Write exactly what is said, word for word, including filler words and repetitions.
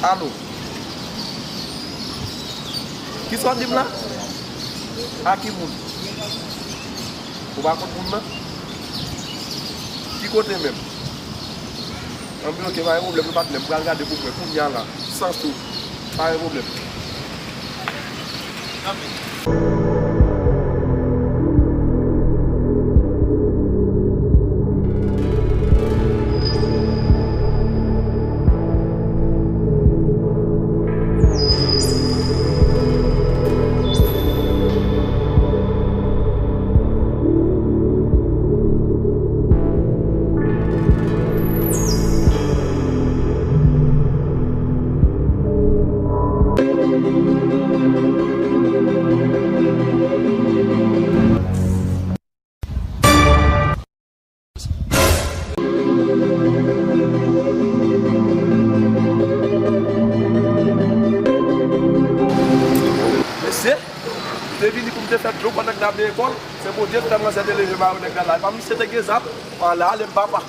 Alo. Kisa w di m la? A ki moun? Ou pa konn moun nan? Ki kote menm? Anben, oke, pa gen pwoblèm, non, patnè. M pral gade pou m wè kounye a la. San sou. Pa gen pwoblèm. Mesye, m te vini pou m te fè dlo pandan nèg la vle lekòl. Se Bondye ki fè manzè te leve mayo nèg la la. E pa misye te gen zam. Ann ale, ale m papa.